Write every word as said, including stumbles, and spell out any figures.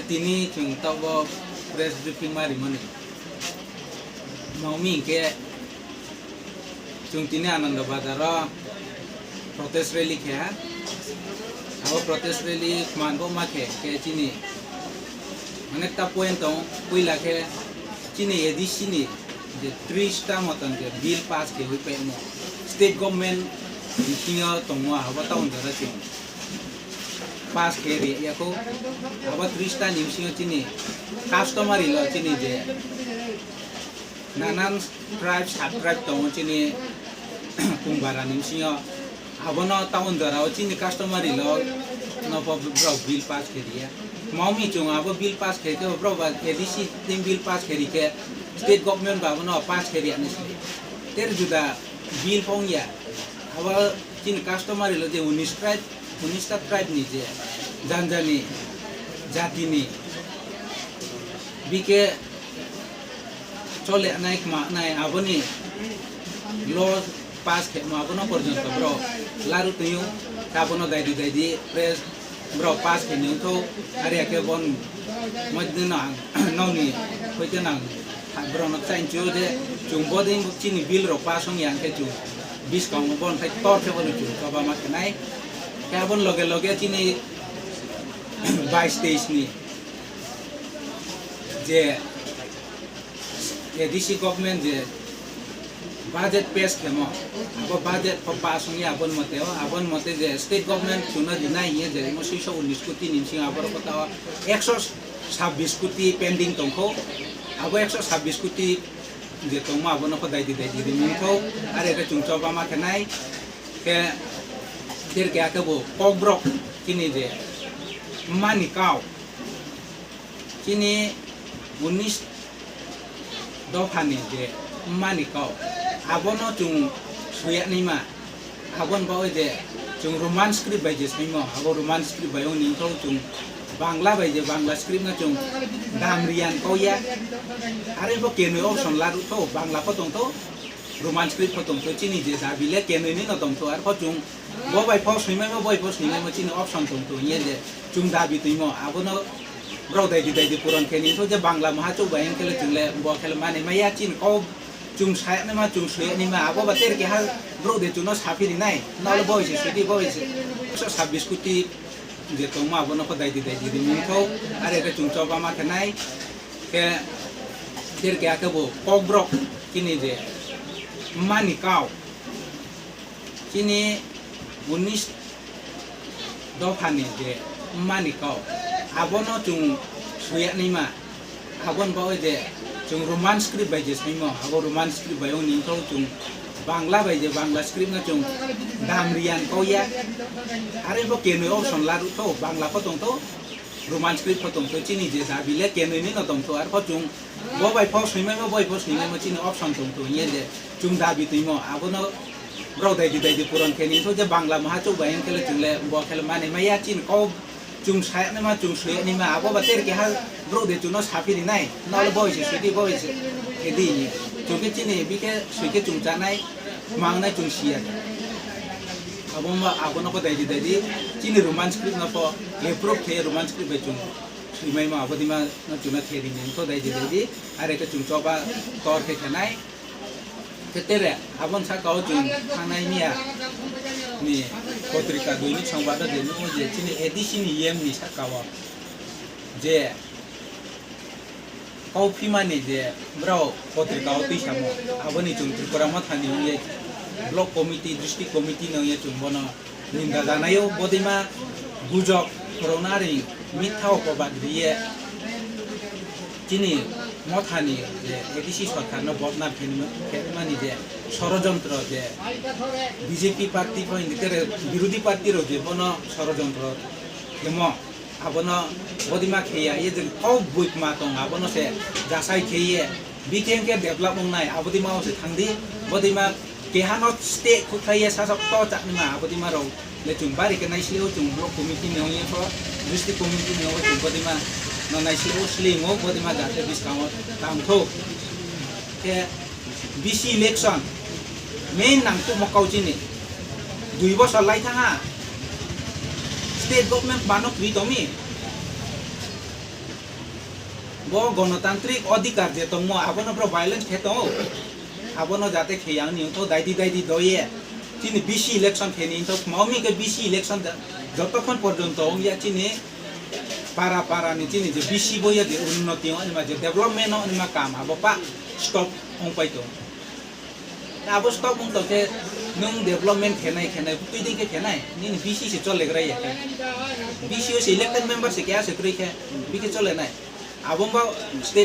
Tini chwng tabuk press briefing ma rimani. Mami hinkhe chwng tini Ananda Bazar o protest rally khe ha. Abo protest rally khman bo ma khe, khe chini onekta point tong, puila khe chini A D C ni je tris ta motan je bill pass khe hui paimo, state government bisingo tongmo abo town jora chwng pass khe ri ya kho. Abo tris ta ni bisingo chini customary law chini je nanan tribe, sub tribe tongo chini Kungbara ni bisingo. Abono town jora o chini customary law no bo borok bill pass khe ri ya. Mami chwng abo bill pass khe khe borok ba A D C team bill pass khe ri khe state government ba abono pass khe ri ya ni sini. Ter juda bill phong ya. Abo chini customary law je unis tribe, unis ta tribe ni je janjani jati ni bike chole nai khma nai aboni law pass khe ma abono porjonto borok laru twi o abono daidi daidi press borok pass khe ni wngthok. Ari khe bon moidino ang nokni hoite nang borok no chainchio je chwng bodin chini bill rok pass wngya hwnkhe chwng biskango bon khai tor khe bono chwng choba ma khenai. Khe aboni loge loge chini bais teis ni je A D C government je budget pass khemo, abo budget pho pass wngya aboni mote o, aboni mote je state government chwngno rinai hiye je imo swiso unis koti ni bisingo aborok kota o ekso sabbish koti pending tongkho, abo ekso sabbish koti je tongma abono kho daidi daidi rimung kho, are khe chwng choba ma khenai. Khe ter keha khe bo kokborok chini je mani kau chini unis dophani je mani kau abono chwng suyaknaima. Aboni bagwi je chwng Roman script bai je saimo, abo Roman script bai wngni wngkha chwng Bangla bai je Bangla script no chwng dam riyan kau ya. Are bo kenwi option la rwkha, Bangla pho tongtho, Roman script pho tongtho, chini je dabi le kenwi ni no tongtho, arpho chwng bo bai pho swimai ma, bo bai pho swimai ma, chini option tongtho, hiya je chwng dabi twimo, abono borok daidi daidi puron khe ni wngkha je Bangla maha chuk bai wngkhe le chwng le bo khe le mani maya chini kau. Chwng sayaknaima, chwng suyaknaima, abo ba ter keha borok de chwngno saphirinai, nole bo hai se sudi, bo hai se. Ekso sabbish koti je tongma, abono kho daidi daidi rimung kho, are khe chwng choba ma khenai, khe ter keha khe bo kokborok chini je mani kau, chini unis dophani je mani kau, abono chwng suyaknaima, aboni bagwi je chwng Roman script bai je saimo, abo Roman script bai wngni wngkha chwng Bangla bai je Bangla script no chwng dam riyan kau ya. Are bo kenwi option la rwkha, Bangla pho tongtho, Roman script pho tongtho, chini je dabi le kenwi ni no tongtho, arpho chwng bo bai pho swimai ma, bo bai pho swimai ma, chini option tongtho, hiya je chwng dabi twimo, abono borok daidi daidi puron khe ni wngkha je Bangla maha chuk bai wngkhe le chwng le bo khe le mani maya chini kau chwng sayaknaima, chwng suyaknaima, abo ba ter keha borok de chwngno saphirinai, nole bo hai se sudi, bo hai se khe di, chwng khe chini bikhe sui khe chwng chanai, mangnai chwng siya. Abo ma, abono kho daidi daidi chini Roman script no pho approve khe Roman script bai chwng swimai ma, abo dima no chwngno khe rini wngkha daidi daidi, are khe chwng choba tor khe khenai. Khe tere aboni saka o chwng thangnai miya ni potrika Doinik Songbaado je nugo je chini A D C ni E M ni saka o je kau phimani je borok potrika o twi samo, aboni chwng Tripura Mothani wngwi block committee, district committee ni wngwi chwng bono ninda janaio, bodima gujok khoroknwi mitha opobad riye chini mothani je A D C sorkarno bodnam khenma-, khenmani je sorojontro je B J P party pho hingkhe tere birodhi party rok je bono sorojontro khemo, abono bodima kheya ye je kok buikma tong abono se jasai kheye. Bikhe hwnkhe develop wngnai, abodima o se thangdi, bodima keha no stay khukhlai ya, sasak to chaknima, abodima rok le chwng bari khe naisli o, chwng block committee ni ongya pho, district committee ni ongya chwng bodima no naisli o, sling o, bodima jate bwskango tang thok. Khe B C election main nangkukma kau chini dui bosor lai thangha, state government bano kri tongmi. Bo gonotantrik odhikar je tongmo, abono bro violence khe tongo. Abono jate khe yang ni to daidi daidi doye. Chini B C election khe ni to mami ke B C election da-, jotokhon porjonto ongya chini para para ni chini je B C boya je unnoti ongma je development ongma kam abo pa stop ongpai to. Abo stop wng tong khe nwng development khenai khenai twi ding khe khenai nini B C se chole gra ya khe. B C o se elected member se keha se kwrwi khe bikhe chole nai. Abo ba state